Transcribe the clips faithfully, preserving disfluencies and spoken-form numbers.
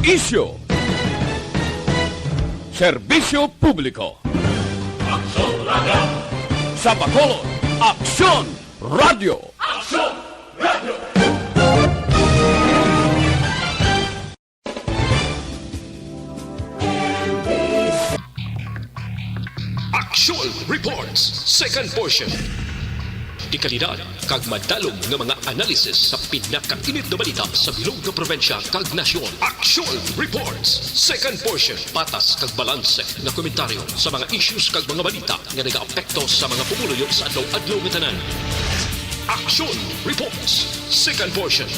Isyu. Serbisyo publiko. Aksyon Radio. Sa Bacolod, Aksyon Radio. Aksyon Radio. Aksyon Reports, second portion. Dekalidad kag madalom nga mga analysis sa pinakainit nga balita sa bilog nga probinsya kag nasyon. Aksyon Reports, second portion. Patas kag balanse nga komentaryo sa mga issues kag mga balita nga nagaapekto sa mga pumuluyo sa adlaw-adlaw nga tanan. Aksyon Reports, second portion.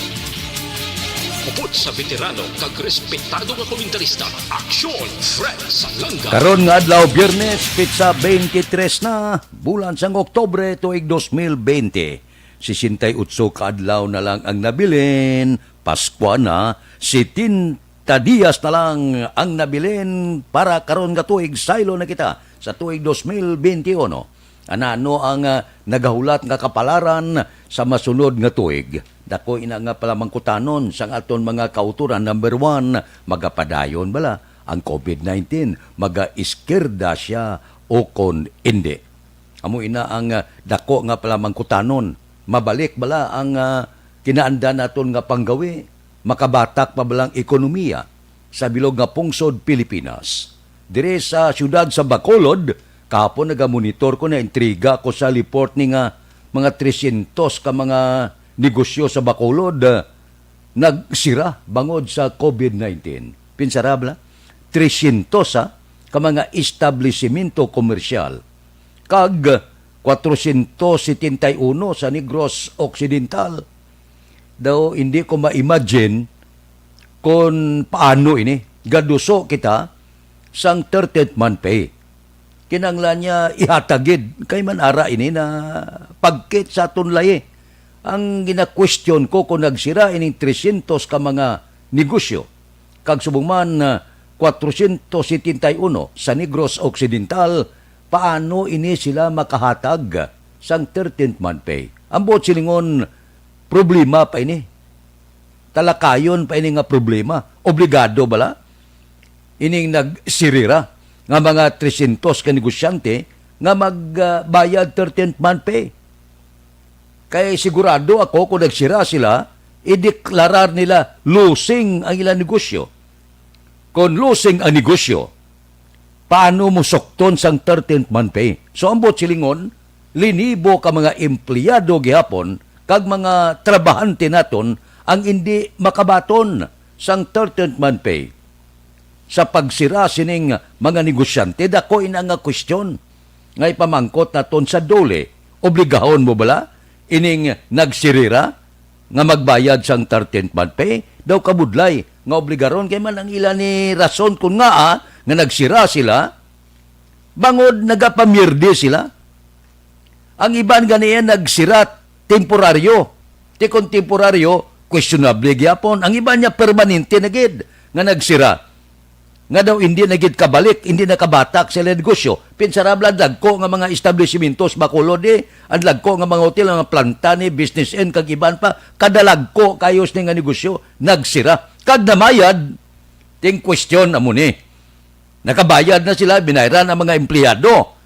Upod sa veterano kag respetado nga komentarista, Aksyon Fred Salanga. Karon nga adlaw, Biyernes, petsa twenty-three na, bulan sang Oktubre, tuig dos mil bente. Sesenta y ocho ka adlaw na lang ang nabilin, Paskwa na, setenta dias na lang ang nabilin para karon nga tuig, saylo na kita sa tuig dos mil bente uno. Ano ang, ah, nagahulat nga kapalaran sa masunod nga tuig? Dako ina nga palamangkutanon sang aton mga kautoran. Number one, magapadayon bala ang covid nineteen? Magaiskerda sia ukon indi? Amo ina ang, ah, dako nga palamangkutanon. Mabalik bala ang, ah, kinaandan naton nga panggawi? Makabatak pa bala ang ekonomiya sa bilog nga pungsod Pilipinas? Diri sa siyudad sa Bacolod, kahapon nagamonitor ko, naintriga ko sa report ni nga mga tresyentos ka mga negosyo sa Bacolod, ah, nagsira bangod sa covid nineteen. Pinsara bala, tresyentos, ha, ka mga establisimento komersyal kag kwatrosyentos setenta y uno sa Negros Occidental. Daw hindi ko ma-imagine kon paano ini. Gaduso kita sang thirteenth month pay. Kinahanglan niya ihatag gid, kay man ara ini na pagkit sa aton layi. Ang gina-question ko, kung nagsira ining tresyentos ka mga negosyo, kag subong man, ah, kwatrosyentos setenta y uno sa Negros Occidental, paano ini sila makahatag sang thirteenth month pay? Ang buot silingon, problema pa ini. Talakayon pa ini nga problema. Obligado bala ining nagsirira nga mga tresyentos ka negosyante nga magbayad thirteenth month pay? Kay sigurado ako, kung nagsira sila, ideklarar nila losing ang ilang negosyo. Kung losing ang negosyo, paano mo sukton sang thirteenth month pay? So, ang buot silingon, linibo ka mga empleyado gihapon kag mga trabahante naton ang indi makabaton sang thirteenth month pay. Sa pagsira sining mga negosyante, dako ina nga kwestiyon nga ipamangkot naton sa DOLE. Obligahon mo bala ining nagsirira nga magbayad sang thirteenth month pay? Daw kabudlay nga obligaron, kay man ang ila ni rason kon ngaa nga nagsira sila, bangod nagapamierde sila. Ang iban ganiya nagsira temporaryo. Ti kon temporaryo, questionable gyapon. Ang iban niya permanente na gid nga nagsira. Nga daw hindi na gid kabalik, hindi na kabatak sa ila negosyo. Pinsara bala ang dagko nga mga establishmentos, Bacolod, eh, ang dagko nga mga hotel, mga planta ni Business Inn, kag iban pa, kadalagko kayo sini nga negosyo, nagsira. Kag namayad, ting question amo ni. Nakabayad na sila, binayran ang mga empleyado.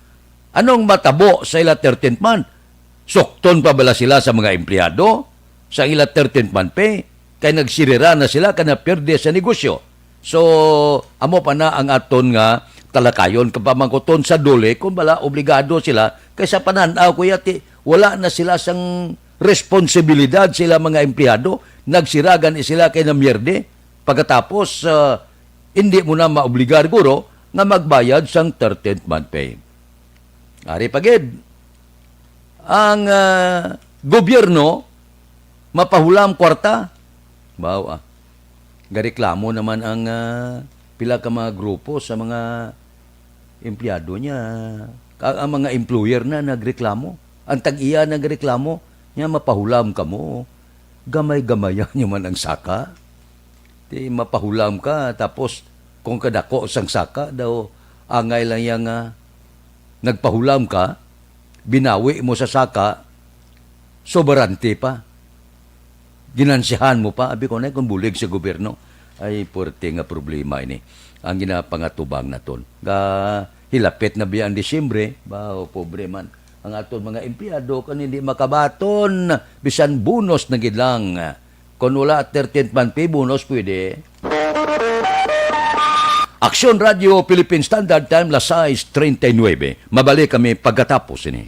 Anong matabo sa ila thirteenth month? Sukton pa bala sila sa mga empleyado sa ila thirteenth month pay? Kay nagsirira na sila, kay napierde sa negosyo. So, amo pa na ang aton nga talakayon, kapamangkuton sa DOLE kung bala obligado sila, kay sa panan-aw ko yati, wala na sila sang responsibilidad sa ila mga empleyado. Nagsira gani sila kay namierde. Pagkatapos, ah, hindi mo na maobligar guro nga magbayad sang thirteenth month pay. Ari pa gid, ang, ah, gobyerno mapahulam kwarta. Baw, ah. Gareklamo naman ang, ah, pila ka mga grupo sa mga empleyado niya. Ka-, ang mga employer na nagreklamo. Ang tag-iya nagreklamo, niya mapahulam kamo. Gamay-gamaya niyo man ang saka. Ti mapahulam ka, tapos kung kadako sang saka daw, angay lang yang, ah, nagpahulam ka, binawi mo sa saka, sobrante pa. Ginansihan mo pa, abi ko na, kung bulig sa gobyerno. Ay, puwerte nga problema ini ang ginapangatubang naton. Nga hilapit na biya ang Disyembre, ba, o, pobre man ang aton mga empleyado kung hindi makabaton, bisan bonus na gid lang. Kung wala thirteenth month pay bonus, pwede. Aksyon Radio Philippine Standard Time, las sais treinta y nueve. Mabalik kami pagkatapos ini.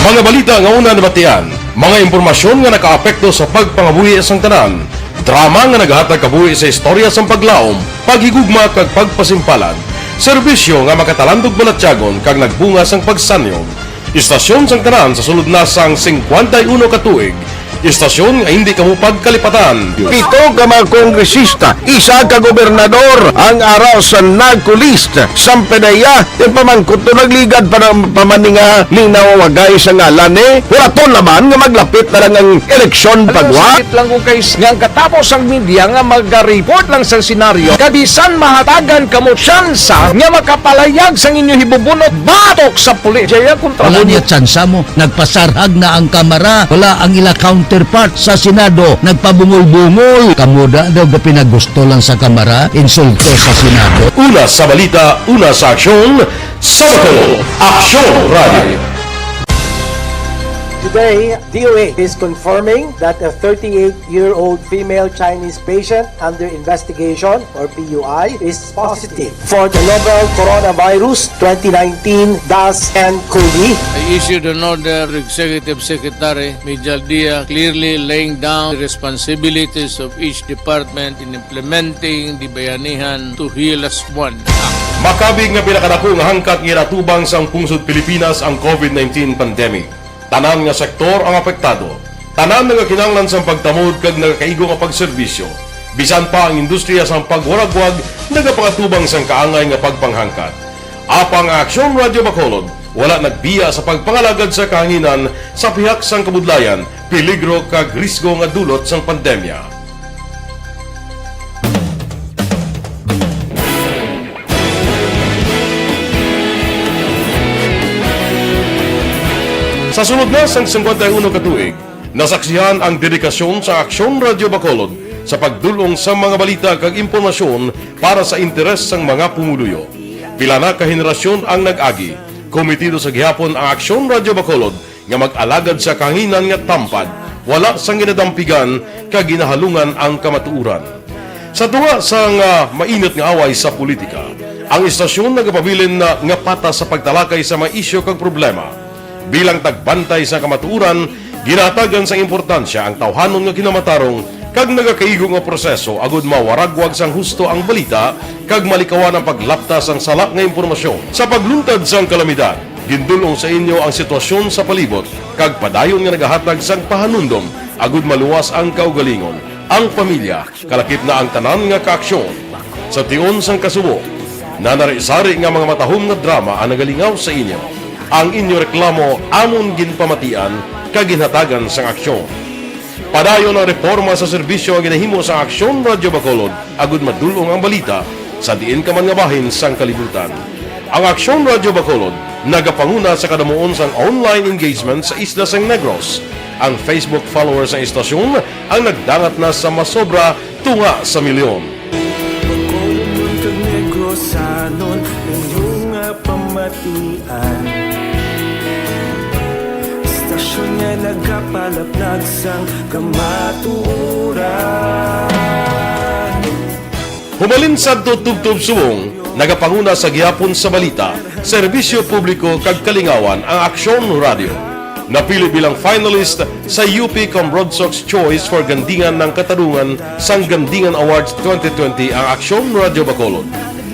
Mga balita nga una nabatian, mga impormasyon nga nakaapekto sa pagpangabuhi sang tanan, drama nga nagahatag kabuhi sa istorya sang paglaom, paghigugma kag pagpasimpalan, serbisyo nga makatalandog balatyagon kag nagbunga sang pagsanyog. Istasyon sang tanan sa sulod na sang singkwenta y uno ka tuig. Istasyon nga hindi kamo pagkalipatan. Pito ka mga kongresista, isa ka gobernador ang ara sa NAGCO list. Sang PDEA, ti pamangkot to nagligad pa ng pamaninga ni nawawagay sa ngalan ni. Huraton naman nga maglapit na lang ang eleksyon pagwa. Sakit lang kung kay nga ang katapos ang media nga magariport lang sa senaryo. Kabisan mahatagan kamo tsansa nga makapalayag sang inyo hibubunot batok sa pulis. Jaya kontra Wala mo niya tsansa mo. Nagpasarhag na ang Kamara. Wala ang ila counterpart sa Senado. Nagpabungol-bungol. Kamo da daw ga pinagusto lang sa Kamara, insulto sa Senado. Una sa balita, una sa aksyon, sa Bacolod, Aksyon Radio. Today, D O H is confirming that a thirty-eight-year-old female Chinese patient under investigation, or P U I, is positive for the novel coronavirus twenty nineteen dash N cov. I issued an order to Executive Secretary Mijal Dia, clearly laying down the responsibilities of each department in implementing the Bayanihan to Heal Us One Act. Makabig nga pinakadako nga hangkat nga ginatubang sang pungsod Pilipinas ang covid nineteen pandemic. Tanan nga sektor ang apektado. Tanan nagakinahanglan sang pagtamod kag nagakaigo nga pagserbisyo. Bisan pa ang industriya sang pagwaragwag nagapangatubang sang kaangay nga pagpanghangkat. Apang ang Aksyon Radio Bacolod wala nagbiya sa pagpangalagad sa kahanginan sa pihak sang kabudlayan, peligro kag risgo nga dulot sang pandemya. Sa sulod na sang singkwenta y uno ka tuig, nasaksihan ang dedikasyon sa Aksyon Radio Bacolod sa pagdul-ong sa mga balita kag impormasyon para sa interes sang mga pumuluyo. Pila na ka henerasyon ang nag-agi. Komitido sa gihapon ang Aksyon Radio Bacolod nga mag-alagad sa kahanginan nga tampad, wala sang ginadampigan kag ginahalungan ang kamatuoran. Sa tunga sang, ah, mainit nga away sa politika, ang istasyon nagapabilin na nga patas sa pagtalakay sa mga isyu kag problema. Bilang tagbantay sa kamatuoran, ginahatagan sang importansya ang tawhanon nga kinamatarong kag nagakaigo nga proseso agud mawaragwag sang husto ang balita kag malikawan ang paglapta sang sala nga impormasyon. Sa pagluntad sang kalamidad, gindul-ong sa inyo ang sitwasyon sa palibot kag padayon nga nagahatag sang pahanumdom agud maluwas ang kaugalingon, ang pamilya, kalakip na ang tanan nga kaaksyon. Sa tion sang kasubo, nanari-sari nga mga matahom nga drama ang nagalingaw sa inyo. Ang inyo reklamo amon ginpamatian kag ginhatagan sang aksyon. Padayon ang reporma sa serbisyo nga ginahimo sa Aksyon Radio Bacolod agud madul-ong ang balita sa diin ka man nga bahin sang kalibutan. Ang Aksyon Radio Bacolod nagapanguna sa kadamuon sang online engagement sa isla sang Negros. Ang Facebook followers sang istasyon ang nagdangat na sa masobra tunga sa milyon. Bacolodnon kag Negrosanon, inyo nga pamatian. Istasyon nga nagapalaplag sang kamatuoran. Hubalin sadto tubtob subong, nagapanguna sa gihapon sa balita, serbisyo publiko kag kalingawan ang Aksyon Radio. Napili bilang finalist sa U P Cambrodsoc's Choice for Gandingan ng Katarungan sang Gandingan Awards twenty twenty ang Aksyon Radio Bacolod.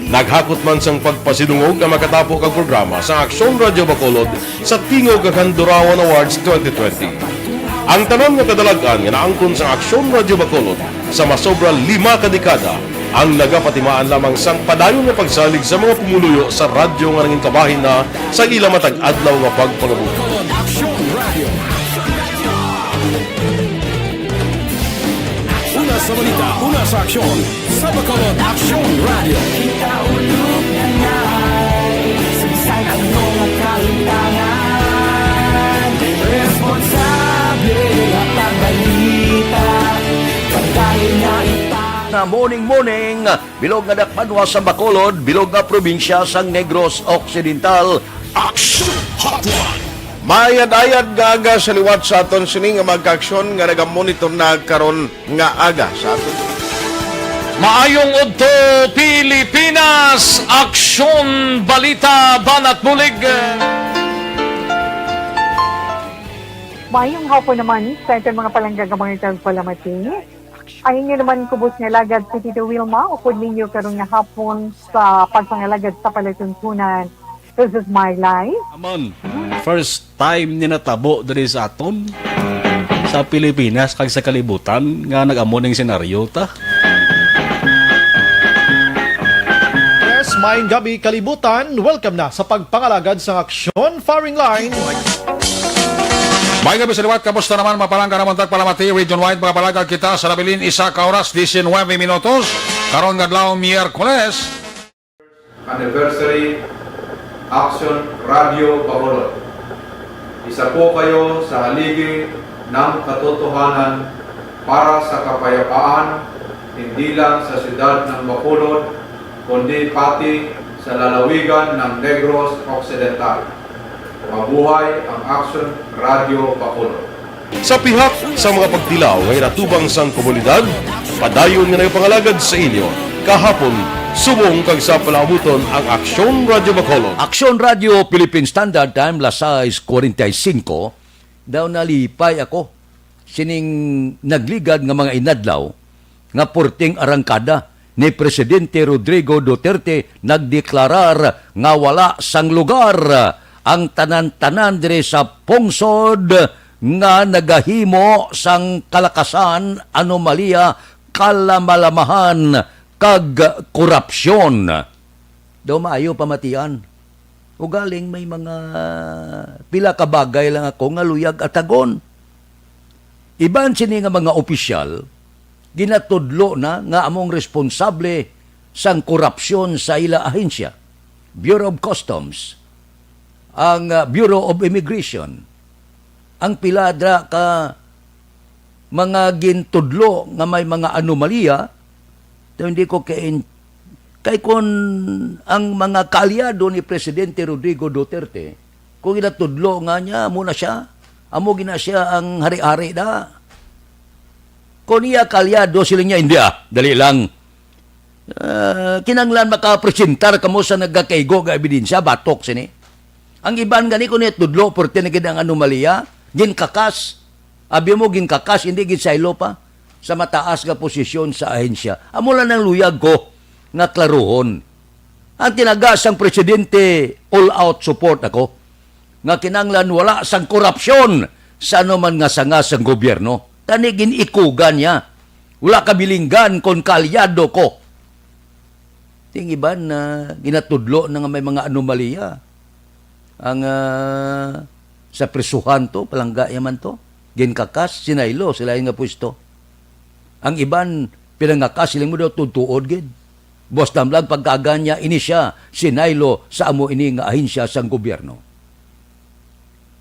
Naghakot man sang pagpasidungog ang makatapo kag programa sa Aksyon Radio Bacolod sa Tingog kag Handurawan Awards twenty twenty. Ang tanan nga kadalag-an nga naangkon sang Aksyon Radio Bacolod sa masobra lima ka dekada ang nagapatimaan lamang sang padayon nga pagsalig sa mga pumuluyo sa radyo nga nangin kabahin na sa ila matag adlaw nga pagpangabuhi. Aksyon Radio. Una sa balita, una sa aksyon, sa Bacolod Aksyon Radio. Kita ulog na nga, sa bisan ano nga kalimtangan. Morning, morning, bilog nga dakbanwa sa Bacolod, bilog nga probinsya sang Negros Occidental. Action Hotline. Mayad-ayad nga aga sa liwat sa aton sini nga mga kaaksyon nga nagamonitor na karon nga aga sa aton. Maayong udto, Pilipinas! Aksyon, balita, banat bulig! Maayong hapon naman sa aton mga palangga nga mga tagpalamati. Ang inyo naman kubos nga alagad si Tito Wilma, upod ninyo karon nga hapon sa pagpangalagad sa palatuntunan. This is my life. Amon, first time ni natabo diri sa aton, sa Pilipinas kag sa kalibutan, nga nag-amo ning senaryo ta. Yes, maayong gabi, kalibutan. Welcome na sa pagpangalagad sang Aksyon Firing Line. May gabi sa liwat, kamusta naman, mapalangga naman tagpalamati, region wide, mga palagad kita sa nabilin, isa ka oras, diecinuebe minutos, karon nga adlaw, Miyerkules. Anniversary, Action Radio Bacolod. Isa po kayo sa haligi ng katotohanan para sa kapayapaan, hindi lang sa siyudad ng Bacolod, kundi pati sa lalawigan ng Negros Occidental. Mabuhay ang Action Radio Bacolod. Sa pihak sa mga pagtilaw nga ginatubang sang komunidad, padayon nga nagapangalagad sa inyo kahapon, subong kag sa palaabuton ang Aksyon Radio Bacolod. Aksyon Radio Philippine Standard Time, las sais cuarenta y cinco, daw nalipay ako sining nagligad nga mga inadlaw nga purting arangkada ni Presidente Rodrigo Duterte nagdeklarar nga wala sang lugar ang tanan-tanan diri sa pungsod nga nagahimo sang kalakasan, anomalya, kalamalamahan, kag korupsyon. Daw maayo pamatian. Ugaling may mga pila ka bagay lang ako nga luyag atagon. Iban sini nga mga opisyal, ginatudlo na nga among responsable sang korupsyon sa ila ahensya, Bureau of Customs, ang, ah, Bureau of Immigration, ang pila dra ka mga gintudlo nga may mga anomalya, daw hindi ko kain-, kay kun ang mga kaalyado ni Presidente Rodrigo Duterte, kung ginatudlo nga niya, amo na siya, amo gina siya ang hari-hari da. Kung iya kaalyado, sila niya, hindi ah, dali lang. Ah, kinahanglan makapresentar kamo sa nagakaigo nga ebidensya batok sini. Ang iban gani, kung iya tudlo, perti na gid ang anomalya, ginkakas. Abi mo, ginkakas, hindi ginsaylo pa sa mataas nga posisyon sa ahensya. Amo lang ang luyag ko nga klaruhon. Ang tinaga sang presidente, all out support ako, nga kinahanglan wala sang korupsyon sa anuman nga sanga sang gobyerno. Tani gin-ikugan niya. Wala kabilinggan kon kaalyado ko. Ting iban na ginatudlo na nga may mga anomalya. Ang, ah, sa prisuhan to, palangga yaman to. Ginkakas, sinaylo sila nga pwesto. Ang iban, pinangakas sila mo daw tutuod gid. Buwas na lang pagkaga niya, ini siya, sinaylo sa amo ini nga ahensya sang gobyerno.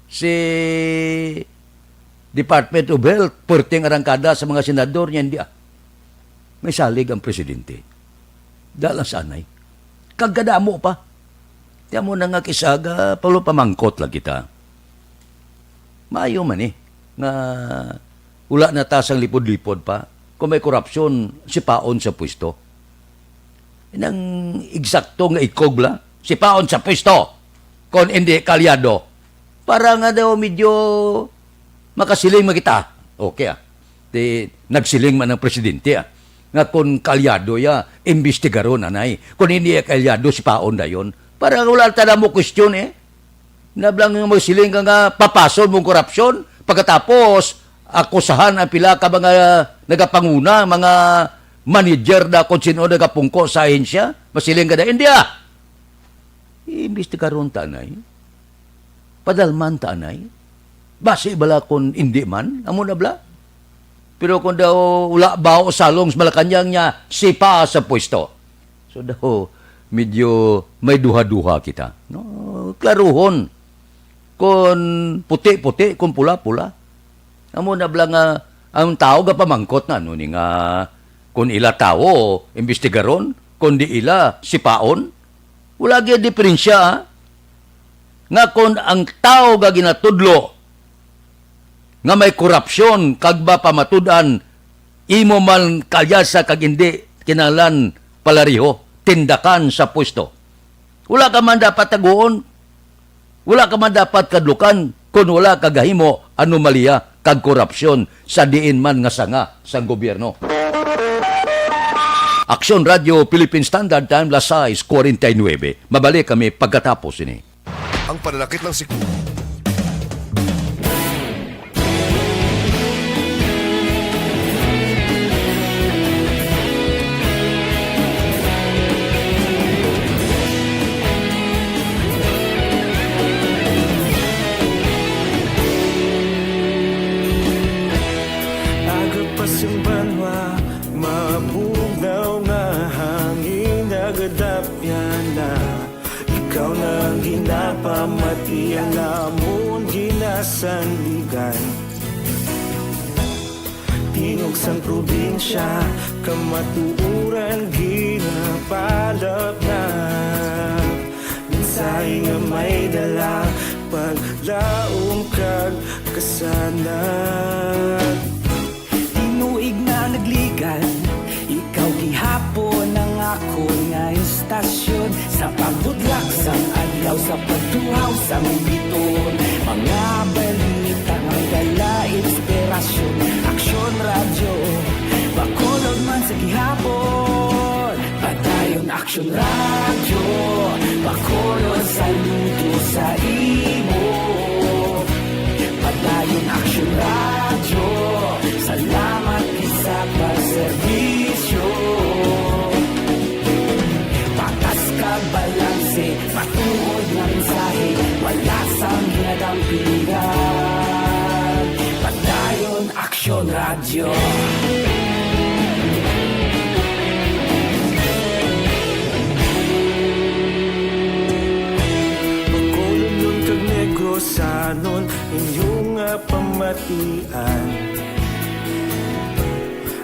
Si Department of Health, perting arangkada sa mga senador niya, hindi ah. May salig ang presidente. Dalang sa anay. Kag kadamo pa. Tiyan mo na nga kisaga, palo pamangkot lang kita. Maayo man eh, nga wala na ta sang lipod-lipod pa. Kung may korupsyon, sipaon sa pwesto. Nang eksakto nga ikog la, sipaon sa pwesto. Kung hindi kaalyado, para nga daw medyo makasiling man kita. Okay ah. Di, nagsiling man ang presidente ah, nga kung kaalyado ya, imbestigaron anay. Kung hindi ya kaalyado, sipaon dayon. Para wala ta na mo question eh. Nablang nga magsiling ka nga papason mong korupsyon, pagkatapos akusahan ang pila ka mga nagapanguna, mga manager na kung sino nagapungko sa ahensya, masiling ka na, hindi ah. Iimbestigaron ta anay. Padalman ta anay. Basi bala kung hindi man, amo na bala. Pero kung daw wala ba o salong sa Malacañang niya, sipa sa pwesto. So daw, medyo may duha-duha kita. No? Klaruhon. Kung puti-puti, kung pula-pula. Amo na bala nga, ang tao gapamangkot na, ano ni nga, Kon ila tawo, imbestigaron, kon di ila, sipaon. Wala gyud diferensya, ha? Nga kon ang tawo nga ginatudlo nga may korupsyon kag mapamatud-an, imo man kalyasa kag hindi kinahanglan palariho, tindakan sa pwesto. Wala ka man dapat taguon. Wala ka man dapat kadlukan kon wala ka gahimo anomalya kag korupsyon sa diin man nga sanga sang gobyerno. Aksyon Radyo Philippine Standard Time, las sais cuarenta y nueve. Mabalik kami pagkatapos ini. Ang pananakit ng siku- Aga pa sing banwa, mabugnaw nga hangin, nagadapyan na. Ikaw na ang ginapamati, ang amon ginasandigan. Tingog sang probinsya, kamatuoran ginapalapnap. Mensahe nga may dala, paglaom kag kasanag. Tinuig na nagligan, ikaw gihapon ang akon nga istasyon. Sa pagbudlak sang adlaw, sa pagtuhaw sang biton, mga balita nga may dala inspirasyon. Aksyon Radyo, Bacolod man sa gihapon. Padayon Aksyon Radyo, Bacolod, saludo sa imo. Padayon Aksyon Radyo, salamat gid sa pagserbisyo. Patas kag balanse, matuod nga mensahe, wala sang ginadampigan. Padayon Aksyon Radyo. Bacolodnon kag Negrosanon, inyo nga pamatian.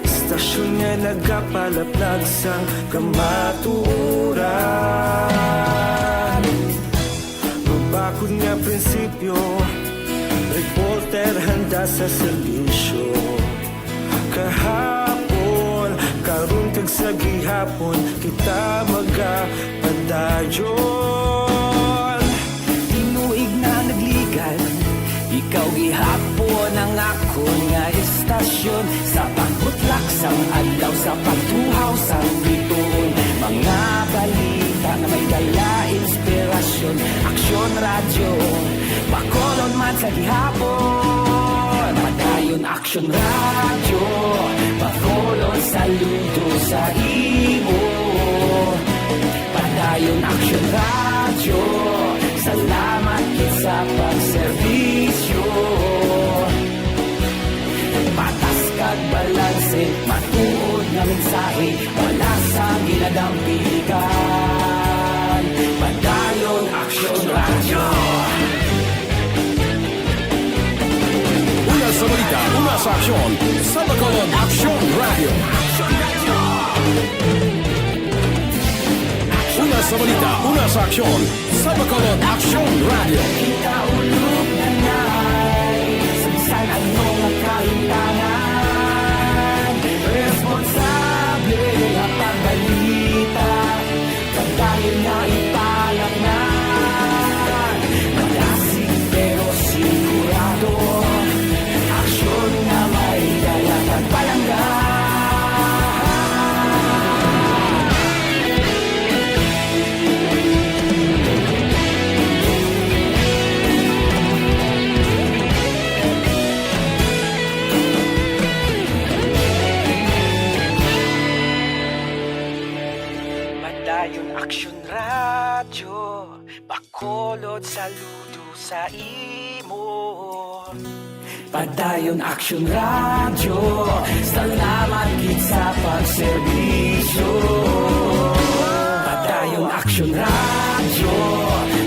Istasyon nga nagapalaplag sang kamatuoran. Mabakod nga prinsipyo, reporter handa sa serbisyo. Kahapon, karon kag sa gihapon, kita magapadayon. Tinuig na nagligan, ikaw gihapon ang akon nga istasyon. Sa pagbutlak sang adlaw, sa pagtuhaw sang bituon, mga balita nga may dala inspirasyon. Aksyon Radyo, Bacolod man sa gihapon. Padayon Aksyon Radyo, Bacolod, saludo sa imo. Padayon Aksyon Radyo, salamat gid sa pagserbisyo. Patas kag balanse, matuod nga mensahe, wala sang ginadampigan. Padayon Aksyon Radyo. Una sa balita, una sa aksyon, sa Bacolod Aksyon Radyo. Una sa balita, una sa aksyon, sa Bacolod Aksyon Radyo. Kita ulog na nai, sa bisan ano nga kahimtangan, responsable nga pagbalita, pagdayon nga ipalaknag. Madasig pero sigurado, aksyon nga may dala kag palangga. Padayon Aksyon Radyo, Bacolod, saludo sa imo. Padayon Aksyon Radyo, salamat gid sa pagserbisyo. Padayon Aksyon Radyo,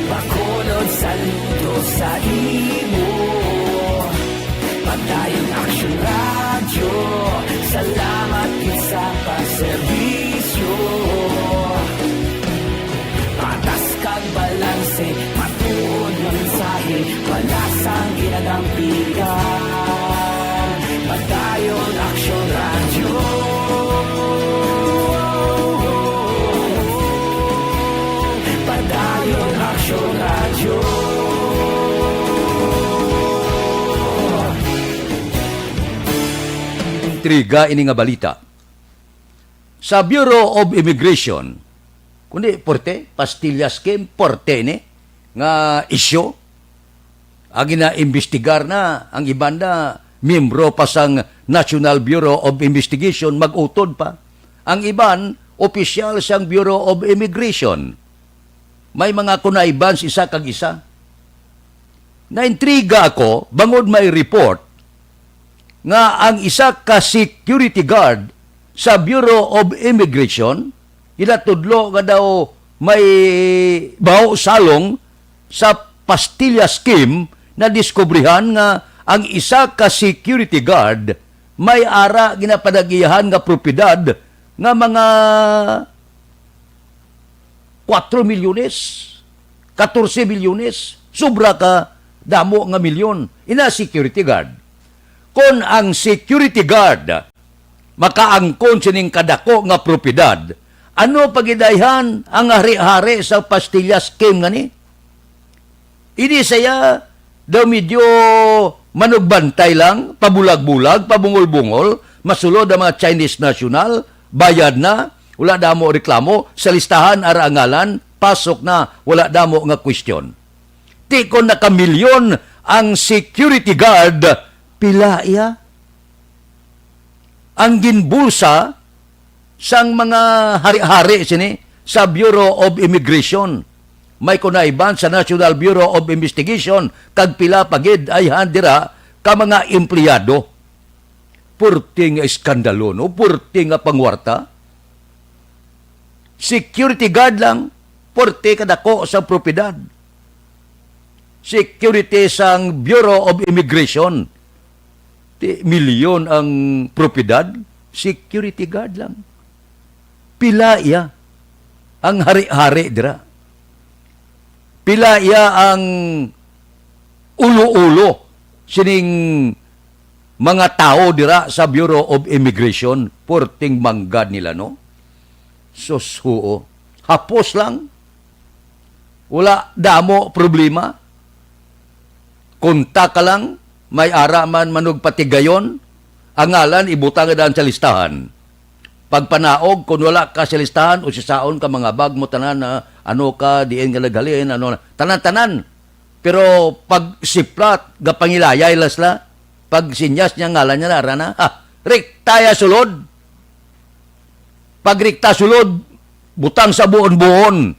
Bacolod, saludo sa imo. Padayon Aksyon Radyo, salamat gid sa pag- Padayon Aksyon Radio. Padayon Aksyon Radio. Intriga ini nga balita. Sa Bureau of Immigration, kundi porte, pastilla scheme, porte ni nga isyu. Ang ginaimbestigar na, ang iban na miyembro pa sang National Bureau of Investigation, mag-utod pa. Ang iban, opisyal sang Bureau of Immigration. May mga connivance isa kag isa. Naintriga ako bangod may report nga ang isa ka security guard sa Bureau of Immigration ginatudlo nga daw may baho salong sa pastilla scheme. Nadiskubrihan nga ang isa ka security guard may ara ginapadagihan nga propiedad nga mga kuwatro milyones, katorse milyones, sobra ka damo nga milyon. Ina security guard. Kon ang security guard makaangkon sining kadako nga propiedad, ano pa gid ayhan ang hari-hari sa pastilla scheme nga ni? Ini saya daw medyo manugbantay lang, pabulag-bulag, pabungol-bungol, masulod ang mga Chinese national, bayad na, wala damo reklamo, sa listahan ara ang ngalan, pasok na, wala damo nga question. Ti kon nakamilyon ang security guard, pila iya? Ang ginbulsa sang mga hari-hari sini sa Bureau of Immigration. May kunaiban sa National Bureau of Investigation kag pila pa gid ayhan dira ka mga empleyado. Purti nga iskandalo, no? Purti nga pangwarta. Security guard lang, purti kadako sa propiedad. Security sang Bureau of Immigration. Ti milyon ang propiedad, security guard lang. Pila iya ang hari-hari dira? Pila iya ang ulo-ulo sining mga tawo dira sa Bureau of Immigration? Purting manggad nila, no? Sus, huo. Hapos lang. Wala damo problema. Kontak ka lang, may ara man manugpatigayon, ang ngalan ibutang daan sa listahan. Pagpanaog, kung wala ka sa listahan, usisaon ka, mga bag mo tanan, na ano ka, diin ka naghalin, ano na, tanan-tanan. Pero pag siplat, gapangilayay lang sila, pag sinyas niya, ngalan niya na, ara na, ah, rekta ya sulod. Pag rekta sulod, butang sa buon-buon.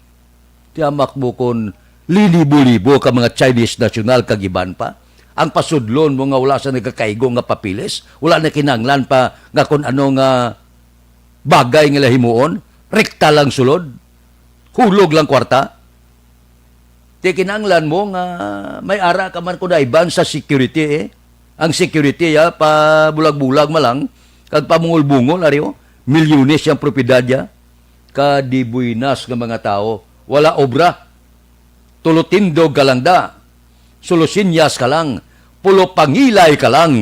Tiyamak mo kon linibo-libo ka mga Chinese national kag iban pa. Ang pasudlon mo nga wala sa nagakaigo nga papeles, wala na kinanglan pa nga kon ano nga bagay nga lahimuon, rekta lang sulod, hulog lang kwarta. Ti kinanglan mo nga may ara ka man kunaiban sa security, eh. Ang security, ya, pa bulag-bulag man lang, kag pamungol-bungol, ari, oh. Milyones yang propiedad, ya. Kadibuinas nga mga tawo, wala obra. Tulotindog ka lang da. Sulusinyas ka lang. Pulopangilay ka lang.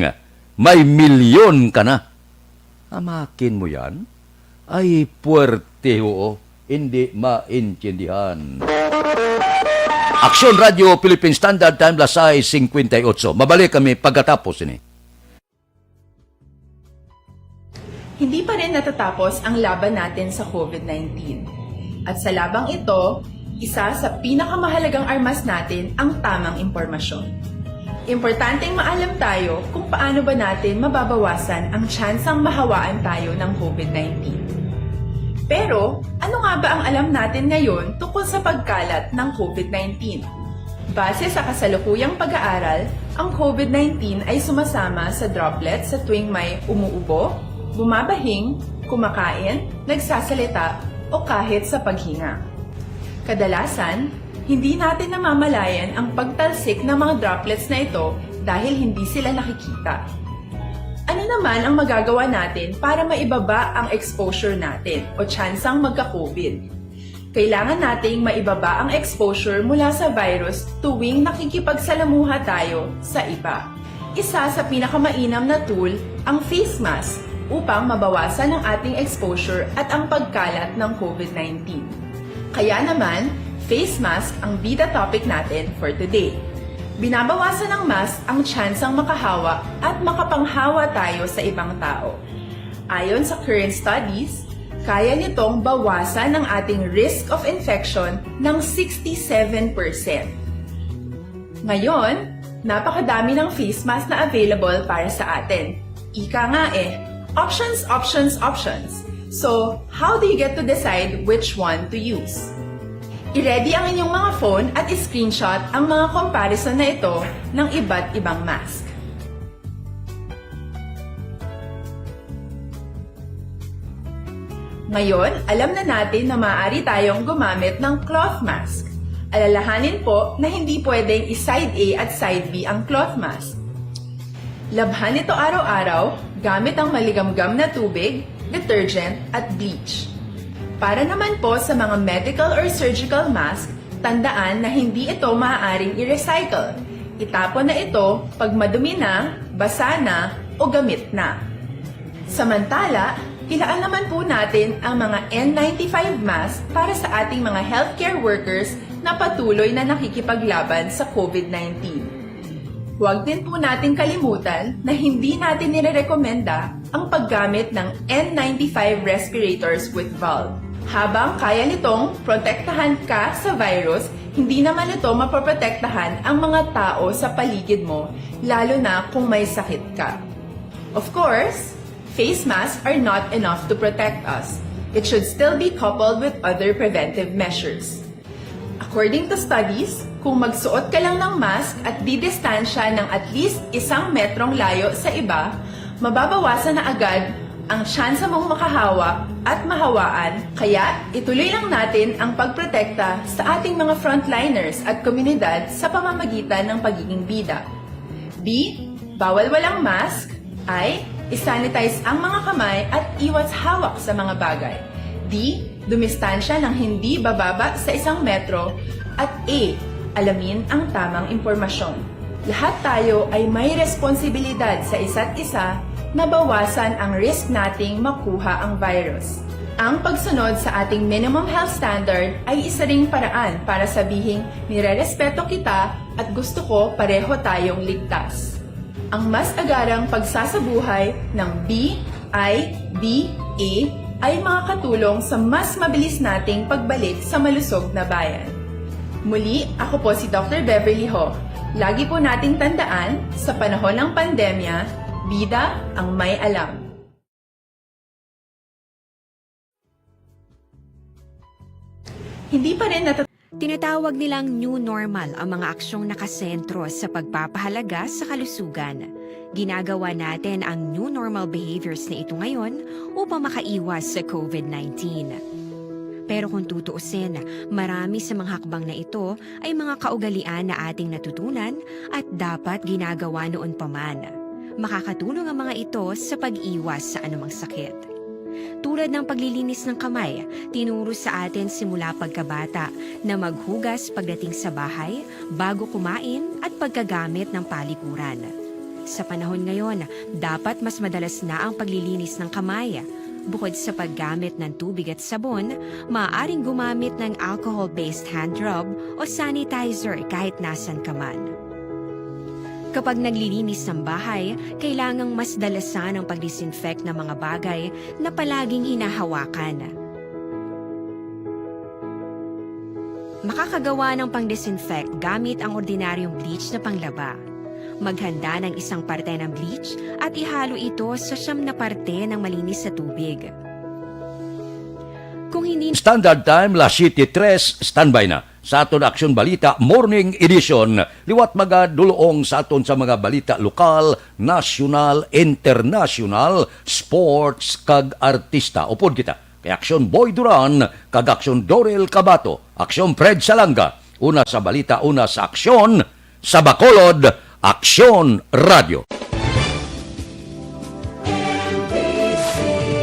May milyon ka na. Amakin mo yan? Ay, puwerte, oo. Hindi maintindihan. Aksyon Radio Philippine Standard Time, las sais cincuenta y ocho. Mabalik kami pagkatapos ini. Hindi pa rin natatapos ang laban natin sa COVID nineteen. At sa labang ito, isa sa pinakamahalagang armas natin ang tamang impormasyon. Importanteng maalam tayo kung paano ba natin mababawasan ang tsansang mahawaan tayo ng COVID nineteen. Pero, ano nga ba ang alam natin ngayon tungkol sa pagkalat ng COVID nineteen? Base sa kasalukuyang pag-aaral, ang COVID nineteen ay sumasama sa droplets sa tuwing may umuubo, bumabahing, kumakain, nagsasalita, o kahit sa paghinga. Kadalasan, hindi natin namamalayan ang pagtalsik ng mga droplets na ito dahil hindi sila nakikita. Ano naman ang magagawa natin para maibaba ang exposure natin o tsansang magka-COVID? Kailangan nating maibaba ang exposure mula sa virus tuwing nakikipagsalamuha tayo sa iba. Isa sa pinakamainam na tool ang face mask upang mabawasan ang ating exposure at ang pagkalat ng COVID nineteen. Kaya naman, face mask ang bida topic natin for today. Binabawasan ng mask ang tsansang makahawa at makapanghawa tayo sa ibang tao. Ayon sa current studies, kaya nitong bawasan ang ating risk of infection ng sixty-seven percent. Ngayon, napakadami ng face mask na available para sa atin. Ika nga eh, options, options, options. So, how do you get to decide which one to use? I-ready ang inyong mga phone at i-screenshot ang mga comparison na ito ng iba't ibang mask. Ngayon, alam na natin na maaari tayong gumamit ng cloth mask. Alalahanin po na hindi pwedeng i-side A at side B ang cloth mask. Labhan ito araw-araw gamit ang maligamgam na tubig, detergent, at bleach. Para naman po sa mga medical or surgical mask, tandaan na hindi ito maaaring i-recycle. Itapon na ito pag madumi na, basa na, o gamit na. Samantala, ilaan naman po natin ang mga N ninety-five mask para sa ating mga healthcare workers na patuloy na nakikipaglaban sa COVID nineteen. Huwag din po natin kalimutan na hindi natin nirerekomenda ang paggamit ng N ninety-five respirators with valve. Habang kaya nitong protektahan ka sa virus, hindi naman ito mapoprotektahan ang mga tao sa paligid mo, lalo na kung may sakit ka. Of course, face masks are not enough to protect us. It should still be coupled with other preventive measures. According to studies, kung magsuot ka lang ng mask at didistansya ng at least isang metrong layo sa iba, mababawasan na agad ang tsansa mong makahawa at mahawaan, kaya ituloy lang natin ang pagprotekta sa ating mga frontliners at komunidad sa pamamagitan ng pagiging bida. B, bawal walang mask. I, isanitize ang mga kamay at iwas hawak sa mga bagay. D, dumistansya ng hindi bababa sa isang metro. At A, alamin ang tamang impormasyon. Lahat tayo ay may responsibilidad sa isa't isa na bawasan ang risk nating makuha ang virus. Ang pagsunod sa ating minimum health standard ay isa ring paraan para sabihing nirerespeto kita at gusto ko pareho tayong ligtas. Ang mas agarang pagsasabuhay ng B I B A ay makakatulong sa mas mabilis nating pagbalik sa malusog na bayan. Muli, ako po si Doctor Beverly Ho. Lagi po nating tandaan, sa panahon ng pandemya, bida ang may alam. Hindi pa rin nata- Tinatawag nilang new normal ang mga aksyong nakasentro sa pagpapahalaga sa kalusugan. Ginagawa natin ang new normal behaviors na ito ngayon upang makaiwas sa COVID nineteen. Pero kung tutuusin, marami sa mga hakbang na ito ay mga kaugalian na ating natutunan at dapat ginagawa noon pa man. Makakatulong ang mga ito sa pag-iwas sa anumang sakit. Tulad ng paglilinis ng kamay, tinuro sa atin simula pagkabata na maghugas pagdating sa bahay, bago kumain, at pagkagamit ng palikuran. Sa panahon ngayon, dapat mas madalas na ang paglilinis ng kamay. Bukod sa paggamit ng tubig at sabon, maaaring gumamit ng alcohol-based hand rub o sanitizer kahit nasan ka man. Kapag naglilinis ng bahay, kailangang mas dalasan ang pag-disinfect ng mga bagay na palaging hinahawakan. Makakagawa ng pang-disinfect gamit ang ordinaryong bleach na panglaba. Maghanda ng isang parte ng bleach at ihalo ito sa siyam na parte ng malinis na tubig. Kung hindi Standard Time, las siete tres, standby na sa aton Aksyon Balita Morning Edition. Liwat magaduloong sa aton sa mga balita lokal, nasyonal, internasyonal, sports, kag artista. Upod kita kay Aksyon Boy Duran kag Aksyon Dorel Cabato, Aksyon Fred Salanga, una sa balita, una sa aksyon, sa Bacolod, Aksyon Radio.